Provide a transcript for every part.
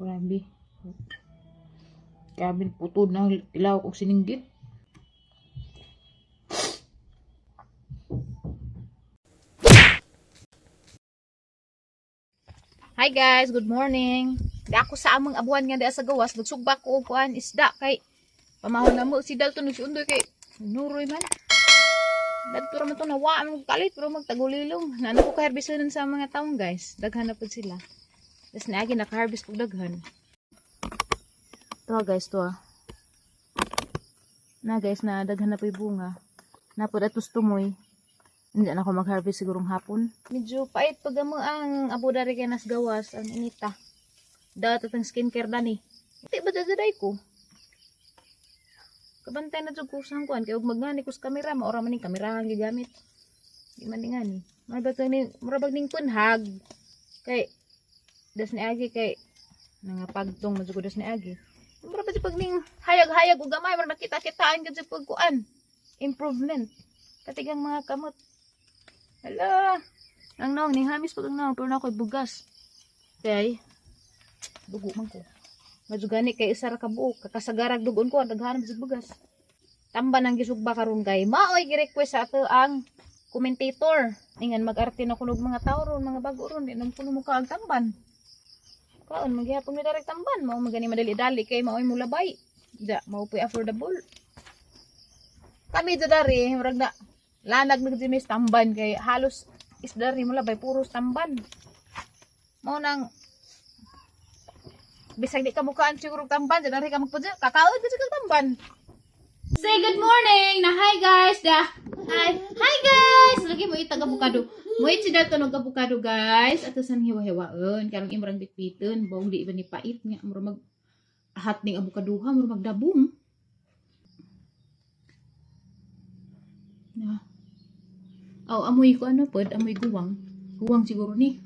Grabe. Grabe, putod na ilaw og sininggit. Hi guys, good morning. Di ako sa among abuhan nga di sa gawas, nagsugba ko og kuan isda kay pamahon na mo si Dalton ug si Undoy kay nuroy man. Dadto ra man to nawa ang kalit pero magtagulilong. Naana ko kaharbisonan sa mga taong, guys. Daghan na pud sila. Tas naagi naka-harvest pug daghan. To guys, to ah. Na guys, na daghan na po'y bunga. Na pud atos tumoy. Hindi na ako mag-harvest sigurong hapon. Medyo pait pag amo ang abo dari kay nas gawas ang inita. Dapat atang skincare dani. Di ba daday ko? Kabantay na jud ko sa kuan kay og magngani ko sa kamera, maora man ning kamera ang gigamit. Di man ni ngani. Mura ba ning mura bag ning kunhag. Kay das ni agi kay nga pagtong man jud ko das ni agi. Mura ba jud pag ning hayag-hayag og gamay mura nakita-kitaan gud jud pag kuan. Improvement. Katigang mga kamot. Hala. Ang naong ning hamis pag ang naong pero na ako'y bugas. Kay dugo man ko. Madyo gani kay isa ra ka buok kakasagarag dugon ko ang daghan jud bugas. Tamba nang gisugba karon kay maoy gi-request sa ato ang commentator. Ingan mag-arte na kunog mga tao ron, mga bago ron, di nang kuno mo ka ang tamban. Kaon maghihapon mi direct tamban, mao magani madali-dali kay maoy mo labay. Da, mao po'y affordable. Kami do dari, murag na lanag na gid tamban kay halos isda ri mo labay puros tamban. Mao nang bisag di ka mukaan siguro tamban, dari ka magpadya, kakaon ka sa tamban. Say good morning na hi guys da. Hi. Hi guys. Lagi mo itag avocado. Mo it si Dalton og avocado, guys. Ato san hiwa-hiwaon karong imrang bitbiton, bawng di ba ni pait nga mura mag ahat ning avocado ha, mura magdabong. Na. Aw, amoy ko ano pod, amoy guwang. Guwang siguro ni.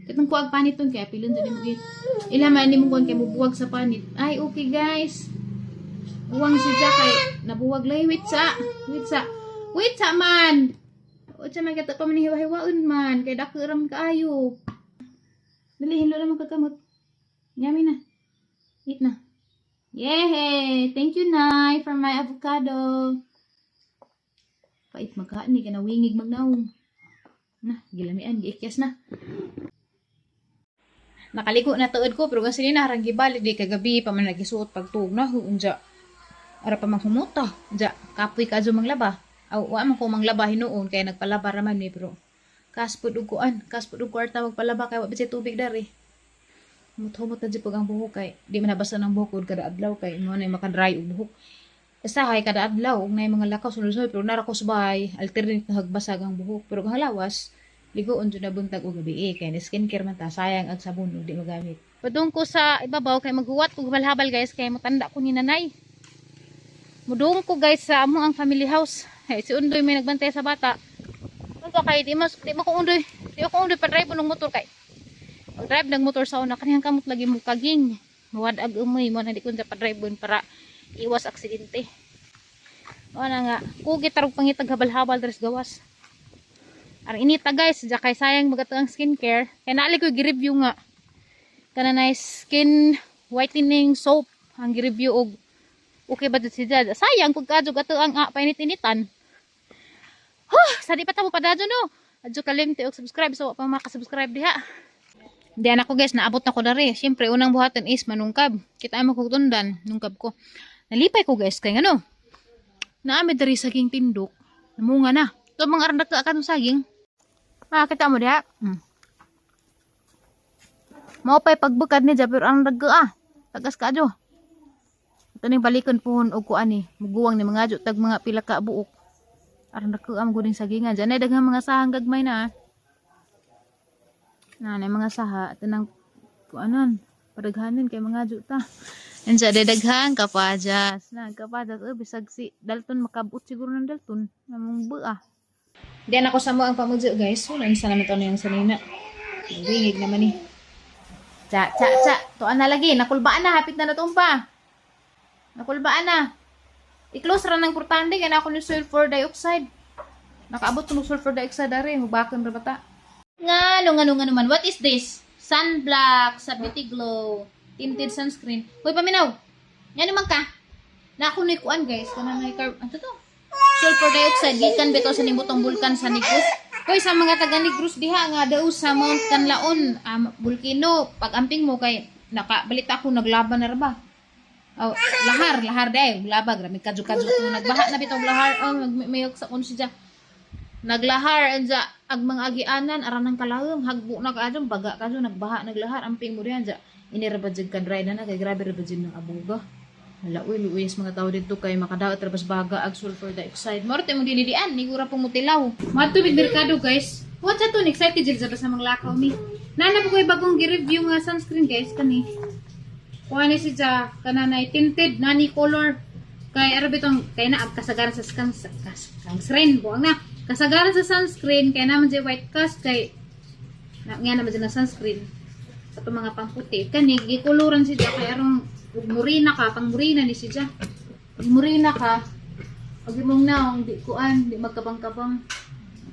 Katong kuag panit ton kay apilon sa nimo gid. Ila man nimo kuan kay mubuwag sa panit. Ay, okay guys. Buwang si Jack kay nabuwag lay. Wait sa. Wait sa. Wait sa man. Wait sa man kato pa man hiwa-hiwaon man kay dako ra man kaayo. Dali, hinlo naman kagamot. Yummy na. Eat na. Yay! Thank you, Nay, for my avocado. Pait magkaan ni kana wingig magnaong. Na, gilamian, giikyas na. Nakaliko na tuod ko pero kasi na harang gibalik di kagabi pa man nagisuot pagtuog na unja. Ara pa man humuta. Unja, kapoy ka adyo manglaba. Aw, wa man ko manglaba hinuon kay nagpalaba ra man ni pero kaspud og kuan, kaspud og kwarta magpalaba kay wa ba tubig dari. Humot-humot na jud pag ang buhok kay di man nabasa ng buhok ug kada adlaw kay mo na maka-dry og buhok. Usahay kada adlaw ug nay mga lakaw sunod-sunod pero nara ko sa bahay alternate na hagbasag ang buhok pero kung lawas ligoon jud na buntag og gabi eh, kay ni skincare man ta, sayang ang sabon ug di magamit. Padung ko sa ibabaw kay maghuwat ko habal-habal guys kay motanda ko ni nanay. Mudung ko guys sa amo ang family house. Hey, si Undoy may nagbantay sa bata. Unsa kay di mas di mo ko Undoy, di ko Undoy pa-drive ng motor kay. Pag drive ng motor sa una kaniyang kamot lagi mo kaging. Muwad-ag umoy mo na di ko pa drive para iwas aksidente. Mao na nga kugi tarog pangitag habal-habal dres gawas. Ang inita guys, dya kay sayang magatong ang skincare. Kaya naali ko gi-review nga. Kana na skin whitening soap ang gi-review og okay ba jud si Jad. Sayang pag kadyo ato ang painit-initan. Huh, sa di pa ta mo padadyo no. Adyo kalimti og subscribe so wa pa maka-subscribe diha. Diyan ako guys, naabot na ko dari. Siyempre unang buhaton is manungkab. Kita mo kog tundan, nungkab ko. Nalipay ko guys kay ngano. Naami dari saging tindok. Namunga na. Ito mga arandak ka katong saging. Ah, kita mo diha. Mao pay pagbukad ni pero ang dagko ah. Tagas ka adyo. Ito ning balikon puhon og kuan ni. Muguwang ni mga adyo tag mga pila ka buok. Aran dagko am guning sagingan. Diyan ay daghang mga sahang gagmay na. Ah. Na, na mga saha tanang kuanon. Padaghanin kay mga adyo ta. Unsa day daghan kapajas. Na kapajas oh, bisag si Dalton makabot siguro ng Dalton. Namong buah. Diyan ako sa mo ang pamudyo guys. Wala sa naman to yung sanina. Wingig naman ni. Cha cha cha. Tuan na lagi. Nakulbaan na. Hapit na natumpa. Nakulbaan na. I-close ra ng portante kay na ako ni sulfur dioxide. Nakaabot ko ng sulfur dioxide dari. Mubakon ra bata. Ngano ngano ngano man. What is this? Sunblock sa Beauty Glow. Tinted sunscreen. Hoy, paminaw. Yan naman ka. Na ako ni kuan, guys. Kanang may carb. Ano to? Sulfur dioxide gikan bitaw sa nibutong bulkan sa Negros. Hoy, sa mga taga Negros diha nga daw sa Mount Kanlaon, bulkino, pag amping mo kay nakabalita ko naglaban na ra ba. Oh, lahar, lahar day, laba grabe kadyo-kadyo kung nagbaha na bitaw lahar, oh, mayok sa kun siya. Naglahar anja ag mga agianan aran ng kalawang hagbo na kaadyo baga kadyo nagbaha naglahar amping mo diha anja ini ra ba jud ka dry na na kay grabe ra ba jud ng abuga. Hala, uy, luuyas mga tao dito kay makadaot ra bas baga ag sulfur dioxide. Moro mo dinidian, ni gura pong mutilaw. Matubig merkado, guys. What's ato excited jud sa basta manglakaw mi. Nana po ko'y bagong gi-review nga sunscreen, guys, kani. Kuha ni si Ja, kananay tinted, nani color. Kay ara bitong kay na ag kasagaran sa sunscreen buang na. Kasagaran sa sunscreen kay naman jay white cast kay na nga naman jay na sunscreen sa itong mga pamputi. Kani gikuluran si Ja kay arong ug murina ka, pang murina ni si Ja. Ug murina ka, ug imong naong di kuan, di magkabang-kabang.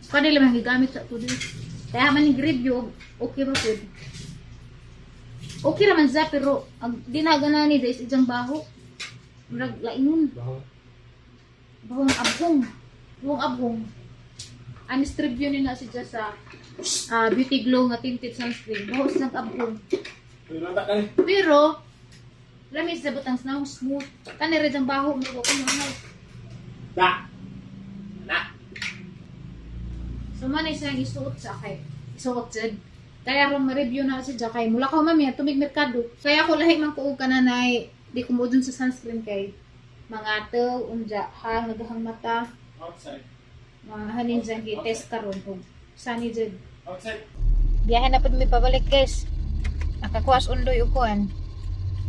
Kanila man gigamit sa tudi. Kaya man ni review okay ba pud? Okay raman siya pero ang dinagana ni is ijang baho. Murag lainon. Baho. Baho ng abhong. Buong abhong. Honest review ni na siya sa Beauty Glow nga tinted sunscreen. Baho siyang abhong. Pero lami sa butang snow smooth. Kani ra jang baho mo ko kuno. Da. Na. So man ay siyang isuot sa kay. Isuot jud. Kaya ron ma-review na si Jakay. Mula ko mami tumig merkado. Kaya ako lahi man ko og kananay di ko mo dun sa sunscreen kay mga taw unja hang nagahang mata Outside. mga hanin dyan gi-test karon og sunny jud. Outside. Biyahe na pud mi pabalik, guys. Nakakuha sa undoy og kuan.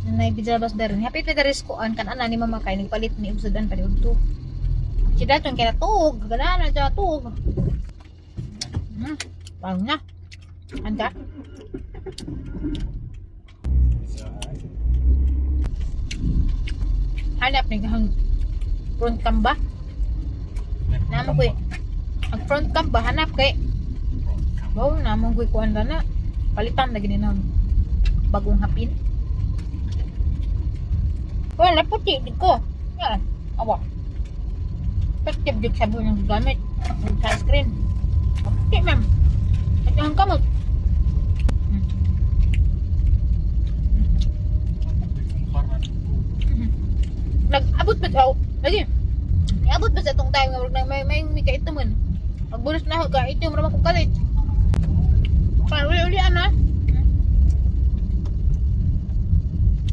Nanay bijabas darin. Happy pa daris kuan kan ana ni mama kay nagpalit ni og sudan pa ni udto. Si daton kay natuog, ganahan na tuog. Pang na. Anda. Hanap ni hang front cam ba? Namo ko ang front cam ba hanap kay Wow, namo ko kuan na. Palitan na gini na bagong hapin. Wala puti di ko. Yan, awa. Effective jud sabon ng gamit. Ang sunscreen. Puti, ma'am. At ang kamot. Nag-abot ba siya? Lagi. Niabot ba sa itong time nga may kaitumon? Pagbulos na ako, kaitum, ramang kong kalit. Parang uli-uli, ana.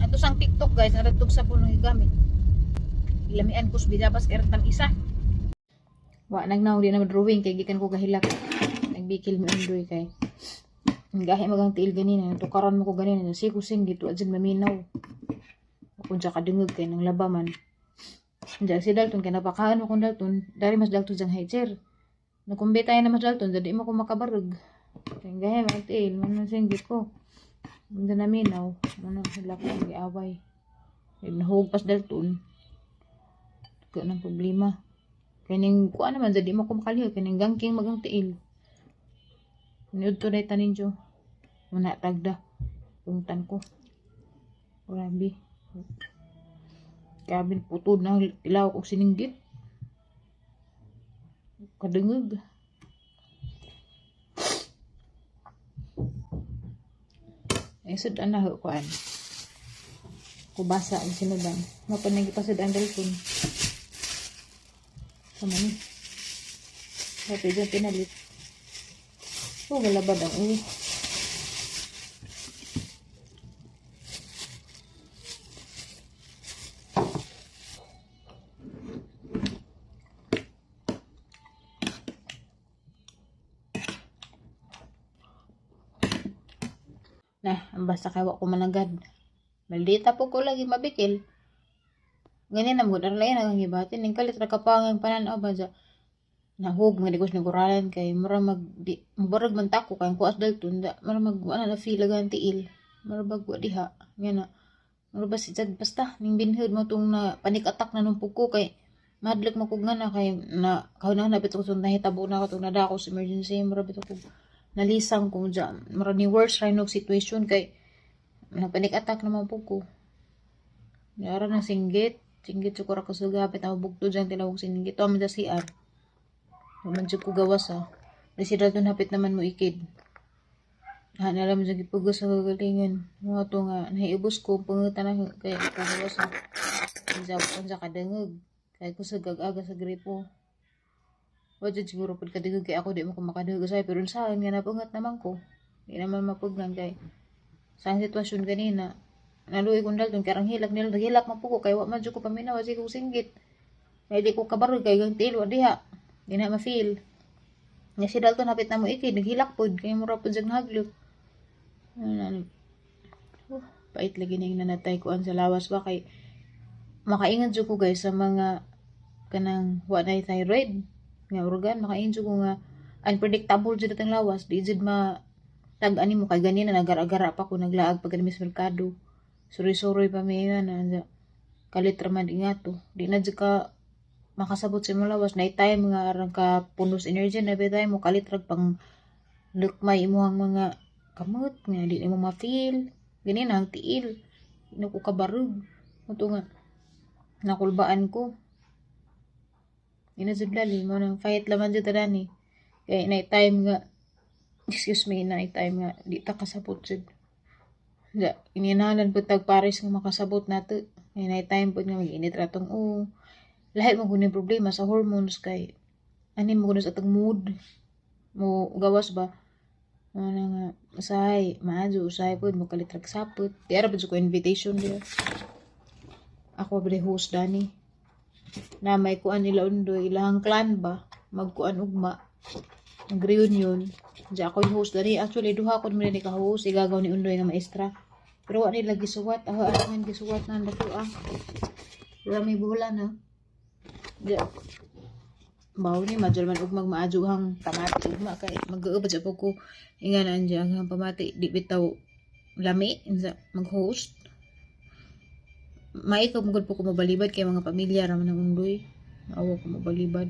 Ato sang TikTok, guys, naratog sa punong gigamit. Ilamian ko sa bidabas kay tam isa. Wa nagnaw di na drawing kay gikan ko kahilak. Nagbikil mi undoy kay. Ang gahi magang tiil ganina, tukaran mo ko ganina, si kusing dito adyan maminaw. Kung sa kadungog kay nang labaman. Diyan si Dalton kay napakaan mo kung Dalton, dari mas Dalton jang high chair. Nakumbi tayo na mas Dalton, dadi mo ko makabarog. Kay gahi mag tiil, man singgit ko. Hindi na minaw, ano sila ko ang giaway. Nahugpas Dalton. Ko ng problema. Kining kuan naman dadi mo ko makaliho kining gangking magang tiil. Niud to day tanin jo. Muna tagda. Pungtan ko. Grabe. Grabe putod na ilaw og sininggit. Kadungog. Ay sud ana ho kuan. Kubasa ang sinudan. Mapanagi pa sud ang dalton. Sama ni. Dapat dyan pinalit. Oh, wala ba daw? Eh. Na, ang basta kay wa ko managad. Maldita po ko lagi mabikil. Ganyan na mo, darlayan ang gibatin. Ning kalit ra kapangang pananaw ba dya. Nahug mga digos naguralan kay mura mag di murag man tako kay kuas dalton da mura mag ana na feel ang tiil mura bag wa diha nga na mura ba si Jad basta ning binhod mo tong na panic attack na nung ko kay madlok mo kog nga na kay na kahuna na bitaw ko nahitabo na katong nadako sa emergency mura bitaw ko nalisang ko dya mura ni worse ra nog situation kay Nagpanic attack naman po ko. Yara ng singgit. Singgit siguro ako sa gapit. Ako bugto dyan tinawag singgit. Ito sa CR. Waman ko gawas ah. Di si Dalton hapit naman mo ikid. Ha, nalam dyan gipugos sa kagalingan. Mga to nga, nahiubos ko. Pangutan na kaya gawas ah. Unsa, unsa kadangog. Kaya ko sa gagaga sa gripo. Wa jud siguro pud kadungog kay ako di mo ko makadungog say, pero unsaon nga napungat naman ko. Di naman mapugnan kay sa ang sitwasyon ganina. Naluoy kong Dalton kay arang hilak nila, naghilak man po ko kay wa man jud ko paminaw sige kong singgit. Kay di ko kabarog kay gang tiil wa diha. Di na ma-feel. Nya si Dalton hapit na mo ikid, naghilak pod kay mura pod siya nahaglok. Ano, ano. Pait lagi na yung nanatay kuan sa lawas ba kay makaingon jud ko, guys, sa mga kanang wa na thyroid nga organ, makaingon jud ko nga unpredictable jud atong lawas, di jud ma tag ani mo. Kay ganina nagara-gara pa ko, naglaag pag sa merkado, suroy-suroy pa mi nga na kalit ra man ingato, di na jud ka makasabot sa imong lawas na time nga arang ka punos energy na bitay mo kalit rag pang lukmay imuhang mga kamot nga di nimo ma-feel. Ganina ang tiil, di na ko kabarog Muto nga nakulbaan ko. Ina jud lali mo nang fight laman jud ni kay na time nga, excuse me, na time nga di ta kasabot jud. Ja, ininahanglan pud tag pares nga makasabot nato. Kay na time pud nga mag-init ra tong o lahi mo gud problema sa hormones kay ani mo gud sa atong mood mo gawas ba. Ano nga usahay maadyo, usahay pud mo kalit rag sapot. Di ara pud ko invitation diya. Ako ba host dani na may kuan nila undoy, ilahang clan ba, magkuan ugma, mag-reunion. Di ako yung host dani. Actually, duha ko naman ni ka-host, igagaw ni undoy nga maestra. Pero wa nila gisuwat. Aho, arangan gisuwat na ang ah. Wala may bulan ha. Di bawo ni madjal man ug magmaadyo hang pamati ugma kay mag-uubad sa ko inga na andyan ang pamati di bitaw lami unsa mag-host. Maikaw mo po ko mabalibad kay mga pamilya ra man ang undoy. Maawa ko mabalibad.